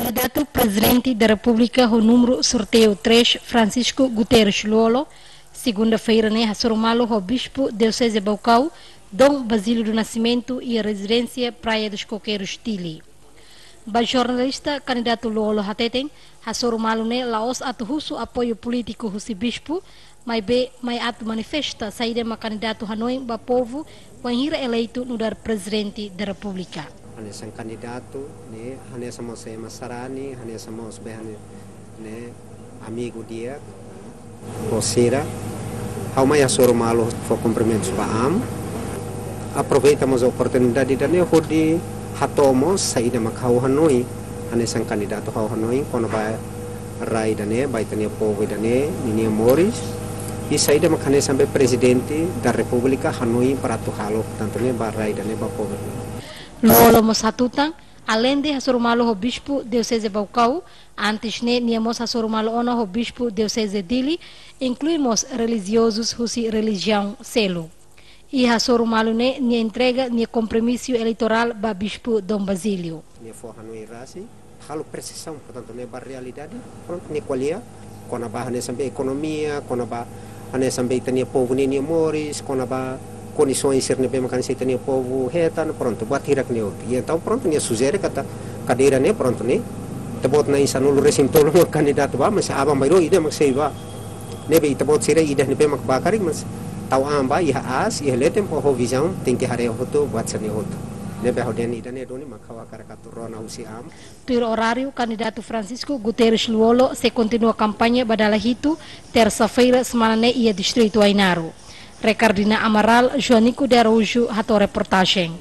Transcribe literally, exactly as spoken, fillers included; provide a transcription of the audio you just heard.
Kandidatu Prezidente da Repúblika ho númeru sorteiu três, Francisco Guterres Lú-Olo, segunda-feira ne'e hasoru malu ho Bispu Dioseze Baucau, Dom Basílio do Nascimento, iha rezidénsia Praia dos Coqueiros, Dili. Ba jornalista, kandidatu Lú-Olo hateten, hasoru malu ne'e la'ós atu husu apoiu polítiku husi bispu, maibé mai atu manifesta saida mak kandidatu hanoin ba povu, wainhira eleitu nu'udar Prezidente da Repúblika. Hanesan kandidatu ne'e, hanesan mós ema sarani, hanesan mós be hane ne'e amigu di'ak ho sira. Ha'u mai hasoru malu fó kumprimentus ba amu. Aproveita mós oportunidade ida-ne'e hodi hato'o mós saida mak ha'u hanoin, hanesan kandidatu ha'u hanoin, kona-ba rai ida-ne'e, ba ita-nia povu ida-ne'e ninia moris. I saida mak hanesan be Prezidente da Repúblika hanoin para atu halo, portantu ne'e ba rai ida-ne'e, ba povu ida-ne'e. Lú-Olo mós hatutan, aleinde hasoru malu ho Bispu Dioseze Baucau, antes ne'e nia mós hasoru malu ona ho Bispu Dioseze Dili, inklui mós relijiozus husi relijiaun seluk. I hasoru malu ne'e nia entrega nia kompromisu eleitorál ba Bispu Dom Basílio. Nia fó hanoin rasik, halo presizaun, portantu ne'e ba realidade, prontu, nia ko'alia kona-ba hanesan be ekonomia, kona-ba hanesan be ita-nia povu ninia moris, kona-ba kondisoens sira ne'ebé mak hanesan ita-nia povu hetan, prontu, buat hirak-ne'e hotu. I entaun, prontu, nia sujere katak kadeira ne'e, prontu, ne'e ita-boot na'in sanulu-resin-tolu mak kandidatu ba, mas aban-bainrua ida mak sei ba. Ne'ebé ita-boot sira ida ne'ebé mak ba karik, mas tau an ba iha aas, iha leten, ho vizaun, tenke haree hotu buat sira-ne'e hotu. Ne'ebé ha'u dehan ida-ne'e duni mak ha'u hakarak atu rona husi amu. Tuir oráriu, kandidatu Francisco Guterres Lú-Olo sei kontinua kampaña ba dala hitu, tersa-feira semana ne'e, iha distritu Ainaro. Recardina Amaral, Joanico de Araújo, hato'o reportajen.